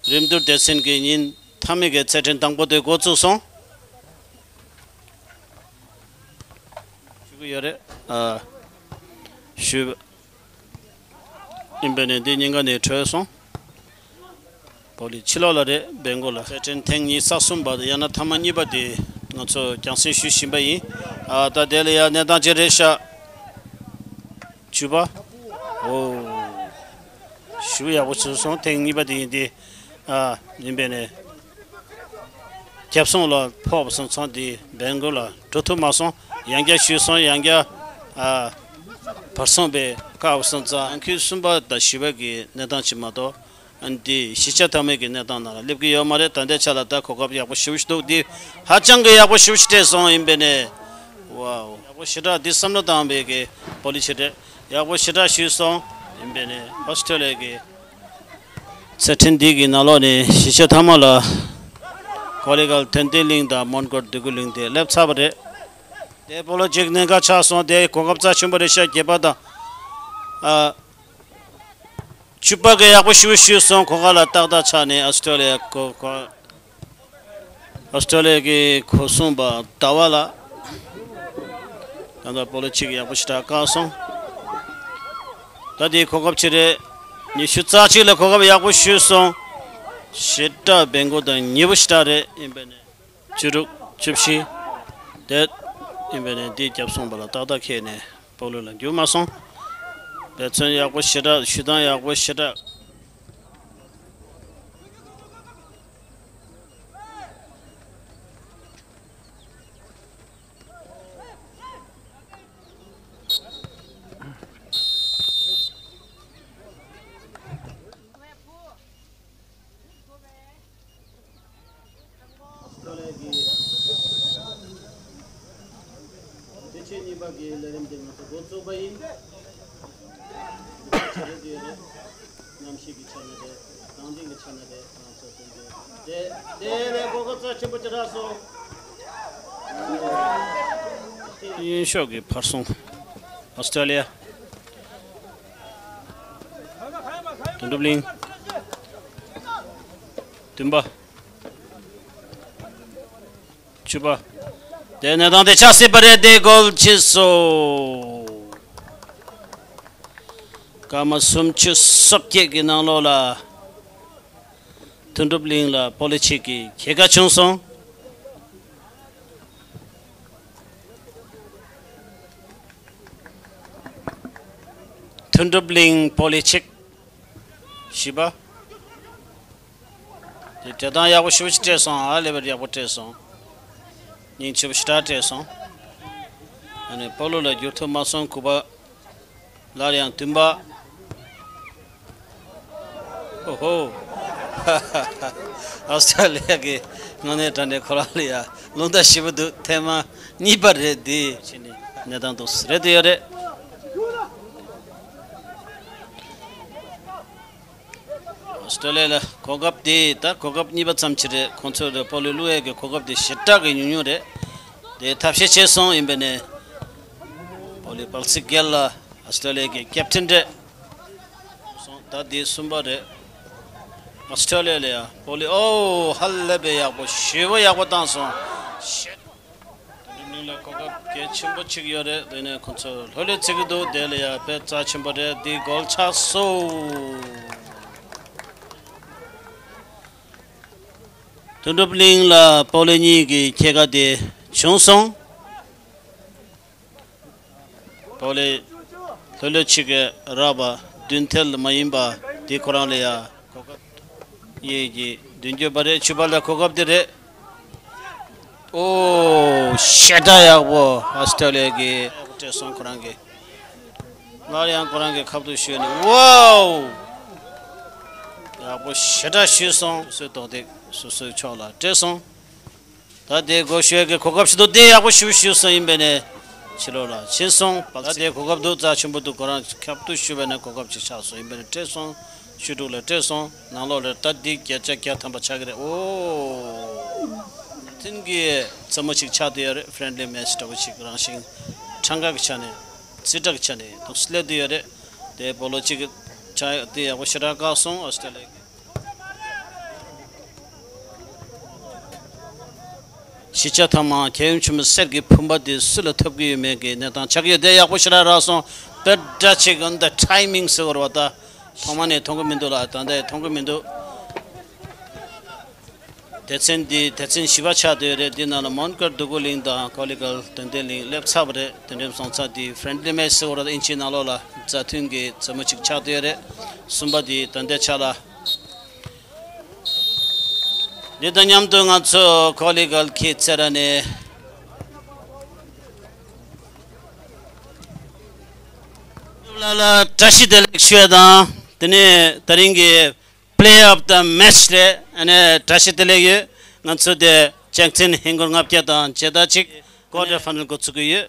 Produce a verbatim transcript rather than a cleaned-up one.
རིམ་བསྟུད་སྡེ་ཚན་གྱི་ཉིན་མཐའ་མའི་གི་རྩེད་འགྲན་དང་པོ་དེ་འགོ་བཙུགས་སོང་། ཞུ་གི་ཡོད་རེད། ཨ། ཞུ། ཡིན་པས་ནས་འདི་ཉིན་ག་ནས་གྲོལ་སོང་། པོ་ལི་ཕྱི་ལོགས་ལ་རེད། སྦེལ་ཀོབ་ལ། རྩེད་འགྲན་ཐེངས་གཉིས་རྩ་གསུམ་པ་དང་ཡང་ན་ཐེངས་མ་གཉིས་པ་དེ་ང་ཚོ་རྒྱང་སྲིང་ཞུ་བཞིན་པ་ཡིན། ཨ། ད་དེ་ལ་ཡང་གནས་སྟངས་ཅི་རེད་ཤག་བཅུ་པ། ཨོ། ཞུ་ཡག་པོ་བྱུང་སོང་། ཐེངས་གཉིས་པ་དེ་ཡིན་ཏེ། ཨ། ཡིན་པས་ནས། རྒྱབ་སོང་ལ་ཕོག་པ་སོང་ཙང་དེ་སྦེལ་ཀོབ་ལ་འགྲོ་ཐུབ་མ་སོང་། ཡང་བསྐྱར་ཞུས་སོང་། ཡང་བསྐྱར། ཨ། བར་སོང་པའི་བཀག་པ་སོང་ཙང་ཁུལ་གསུམ་པ་དང་བཞི་པ་གི་གནས་སྟངས་ཅིག་མ་གཏོགས། ཨ། འདི་གཞིས་ཆགས་མཐའ་མའི་གི་གནས་སྟངས་ནང་ལ་སླེབས་ཀྱི་ཡོད་མ་རེད། ད་ལྟའི་ཆ་ལ་ད་གོ་སྐབས་ཡག་པོ་ཞེ་པོ་ཞིག་འདུག་འདི་ཧ་ཅང་གི་ཡག་པོ་ཞེ་པོ་ཞིག་སྤྲད་སོང་། ཡིན་པས་ནས། ཝའོ། ཡག་པོ་ཞེ་དྲག་འདི་བསམ་བློ་བཏང་བའི་གི་པོ་ལི་ཕྱི་དྲག་ཡག་པོ་ཞེ་དྲག་ཞུས་སོང་། ཡིན་པས་ནས་ཨོ་སི་ཀྲོ་ལི་ཡ་གི་རྩེད་འགྲན་འདི་གི་ནང་ལོགས་ནས་གཞིས་ཆགས་མཐའ་མ་ལ་ཀོ་ལི་གལ་ཐོན་ཏེ་གླིང་དང་མོན་གྷོ་འདོད་རྒུ་གླིང་དེ་སླེབས་ཚར་བ་རེད། དེ་སྤོ་ལོ་གཅིག་གནད་འགག་ཆགས་སོང་། དེ་གོ་སྐབས་རྩ་ཆེན་པོ་རེད་ཤག་བརྒྱད་པ་དང་། ཨ། བཅུ་པ་གི་ཡག་པོ་ཞེ་པོ་ཞུས་སོང་། གོ་སྐབས་ལ་ཏག་ཏག་ཆགས་ནས་ཨོ་སི་ཀྲོ་ལི་ཡ་གོ་གོ་ཨོ་སི་ཀྲོ་ལི་ཡ་གི་གོ་སྲུང་པ་ཟླ་བ་ལགས། ད་ལྟ་སྤོ་ལོ་གཅིག་ཡག་པོ་ཞེ་དྲག་བཀག་སོང་། ད་དེའི་གོ་སྐབས་ཅི་རེད། ཉི་ཤུ་རྩ་གཅིག་ལ་གོ་སྐབས་ཡག་པོ་ཞུས་སོང་། ཞེ་དྲག་སྦེལ་ཀོབ་དང་ཉེ་པོ་ཞེ་དྲག་རེད། ཡིན་པས་ནས། བཅུ་དྲུག་བཅུ་བཞི། དེ། ཡིན་པས་ནས་འདི་རྒྱབ་སོང་པ་ལ་ཏག་ཏག་ཁེལ་ནས་སྤོ་ལོ་ལ་འགྱུར་མ་སོང་། འབད་བརྩོན་ཡག་པོ་ཞེ་དྲག་ཞུ་སྟངས་ཡག་པོ་ཞེ་དྲག་ཨོ་སི་ཀྲོ་ལི་ཡ་གི་དུས་ཆེན་གཉིས་པ་གི་ལས་རིམ་དེ་ང་ཚོ་འགོ་བཙུགས་པ་ཡིན། ཆ་རེ་དུས་རེད། གནམ་གཤིས་ཀྱི་ཆ་ནས་རེད། གངས་རིན་གྱི་ཆ་ནས་རེད། ང་ཚོ་དེ་འདྲའི་དེ་དེ་ལས་གོ་སྐབས་རྩ་ཆེན་པོ་ཅིག་རག་སོང་། གཡོན་ཕྱོགས་ཀྱི་བར་སྲུང་ཨོ་སི་ཀྲོ་ལི་ཡ། དོན་གྲུབ་གླིང་། བདུན་པ། བཅུ་པ། དེ་གནས་སྟངས་དེ་ཆགས་སྲིད་པ་རེད། དེ་གོལ་ཕྱིན་སོང་། སྐར་མ་སུམ་ཅུ་སོ་བརྒྱད་ཀྱི་ནང་ལོགས་ལ། དོན་གྲུབ་གླིང་ལ་སྤོ་ལོ་གཅིག་གི་ཁྱད་ཁ་བྱུང་སོང་། དོན་གྲུབ་གླིང་སྤོ་ལོ་གཅིག་བཞི་པ། དེ་སྤྲད་སྟངས་ཡག་པོ་ཞེ་པོ་ཅིག་སྤྲད་སོང་། ཨ་ལེ་བར་ཡག་པོ་སྤྲད་སོང་། སྙིང་རྗེ་པོ་ཞེ་དྲག་སྤྲད་སོང་། ཨ་ནི་སྤོ་ལོ་ལ་འགྱུར་ཐུབ་མ་སོང་། གུ་པ། སླར་ཡང་བདུན་པ། ཨོ་ཧོ། ཨོ་སི་ཀྲོ་ལི་ཡ་གི་དངོས་གནས་དྲང་གནས་ཁོ་རང་ལ་ཡ་རླུང་རྟ་ཞེ་པོ་འདུག་ཐེངས་མ་གཉིས་པ་རེད་འདི། ཕྱིན་ནས་གནས་སྟངས་འདུག་རེད་དེ་ཡོད་རེད། ཨོ་སི་ཀྲོ་ལི་ཡ་ལ་གོ་སྐབས་དེ་ད་གོ་སྐབས་གཉིས་པ་ཙམ་ཅིག་རེད། ཁོང་ཚོ་ལ་སྤོ་ལོ་བླུག་ཡས་ཀྱི་གོ་སྐབས་དེ་ཞེ་དྲག་གི་ཉུང་ཉུང་རེད། དེ་ཐབས་ཤེས་བྱས་སོང་། ཡིན་པས་ནས་སྤོ་ལོ་བར་སྲིད་རྒྱལ་ལ་ཨོ་སི་ཀྲོ་ལི་ཡ་གི་ཀེབ་ཊན་རེད། སོང་། ད་དེ་གསུམ་པ་རེད། ཨོ་སི་ཀྲོ་ལི་ཡ་ལ་ཡ་སྤོ་ལོ། ཨོ་ཧ་ལས་པའི་ཡག་པོ་ཞེ་པོ་ཡག་པོ་བཏང་སོང་། ཞེ། དོན་གྲུབ་གླིང་ལ་གོ་སྐབས་གལ་ཆེན་པོ་གཅིག་ཡོད་རེད། དེ་ནས་ཁོ་ཚོ་ལྷོད་ལྷོད་བརྩི་གི་འདུག་དེ་ལ་ཡ་དཔེ་རྩ་ཆེན་པོ་རེད། འདི་གོལ་ཆགས་སོང་། དོན་གྲུབ་གླིང་ལ་སྤོ་ལོ་གཉིས་ཀྱི་ཁྱད་ཁ་དེ་བྱུང་སོང་། སྤོ་ལོ་ལྷོད་ལྷོད་གཅིག་གིས་རག་པ། མདུན་ཐལ་མ་ཡིན་པ་དེ་ཁོ་རང་ལ་ཡ་གོ་སྐབས། གཡས་ཀྱི་མདུན་སྐྱོད་པ་རེད། བཅུ་པ་ལ་གོ་སྐབས་དེ་རེད། ཨོ་ཞེ་དྲག་ཡག་པོ། ཨོ་སི་ཀྲོ་ལི་ཡ་གི་ཡག་པོ་སྤྲད་སོང་ཁོ་རང་གི། སླར་ཡང་ཁོ་རང་གི་ཁ་ཐུག་ཤོད་ནས་ཝའོ། ཡག་པོ་ཞེ་དྲག་ཞུས་སོང་། སོའི་ཐོག་ཏེ་སོ་སོའི་ཕྱོགས་ལ་སྤྲད་སོང་། ད་དེ་གོ་ཤོད་ཀྱི་གོ་སྐབས་ཞིག་འདུག་དེ་ཡག་པོ་ཞུ་ཞུ་སོང་། ཡིན་པས་ནས་ ཕྱི་ལོགས་ལ་ཕྱིན་སོང་། ད་དེ་གོ་སྐབས་འདུག་རྩ་ཆེན་པོ་འདུག་ཁོ་རང་ཁྱབ་བསྡུར་ཞུ་བ་ནས་གོ་སྐབས་ཅིག་ཆགས་སོང་། ཡིན་པ་ནས་སྤྲད་སོང་། ཞུ་དྲུག་ལ་སྤྲད་སོང་། ནང་ལོགས་ལ་ད་འདི་བརྒྱ་ཆ་བརྒྱ་ཐམ་པ་ཆགས་ཀྱི་རེད། ཨོ། ཐིན་གྱི་རྩེད་མོ་ཞིག་ཆགས་བསྡད་ཡོད་རེད། ཕྲེན་ལི་མེ་ཆི་འདྲ་བོ་ཞིག་རང་བཞིན་གྲངས་ཀ་གི་ཆ་ནས་རྩིས་ཁྲ་གི་ཆ་ནས་འདུག་སླེབས་བསྡད་ཡོད་རེད། དེ་སྤོ་ལོ་གཅིག་གི་ཆ་དེ་ཡག་པོ་ཞེ་དྲག་བཀག་སོང་། ཨོ་སི་ཀྲེ་ལི་ཡ་གི། གཞིས་ཆགས་ཐ་མ་ཁྱད་ཡོན་ཆེན་མོ་གསེར་གྱི་བུམ་པ་དེ་སུ་ལ་ཐོབ་ཀྱི་ཡོད་མེད་ཀྱི་གནས་སྟངས་ཆགས་ཀྱི་ཡོད། དེ་ཡག་པོ་ཞེ་དྲག་རག་སོང་། དཔེ་འདྲ་ཅིག་འོན་ཏེ་ཊའི་མིང་ཟེར་བ་རེད་པ། ད་ཐོག་མ་ནས་མཐོང་གི་མི་འདུག་ལ། ད་ལྟ་མཐོང་གི་མི་འདུག་སྡེ་ཚན་འདི་སྡེ་ཚན་བཞི་པ་ཆགས་བསྡད་ཡོད་རེད། འདི་ནང་ལ་མོན་དཀར་འདོད་རྒུ་གླིང་དང་ཀོ་ལི་གལ་དོན་ལྡན་གླིང་སླེབས་ཚར་བ་རེད། དེ་འགྲེམས་སོང་ཙང་འདི་ཕྲེན་ལི་མེ་ཆི་ཟེར་བ་རེད་པ། ཨིན་ཇིའི་ནང་ལོགས་ལ་རྩ་མཐུན་གྱི་རྩེད་མོ་ཅིག་ཆགས་བསྡད་ཡོད་རེད། གསུམ་པ་འདི་ད་ལྟའི་ཆ་ལ། འདི་དང་མཉམ་དུ་ང་ཚོ་ཀོ་ལི་གལ་གྱི་རྩེད་ར་ནས་ལ་ལ་བཀྲ་ཤིས་བདེ་ལེགས་ཞུ་ཡ་དང་། དེ་ནས་ད་རིང་གི་པི་ལེ་ཨོཕ་དང་མེ་ཆི་རེད། ཨ་ནི་བཀྲ་ཤིས་བདེ་ལེགས་ཡོད། ང་ཚོ་དེ་ཅང་ཙིན་ཧིན་སྒོར་ལྔ་བརྒྱ་དང་བརྒྱད་དང་གཅིག་ཀོ་ཊར་ཕའི་ནལ་འགོ་ཚུགས་ཀྱི་ཡོད།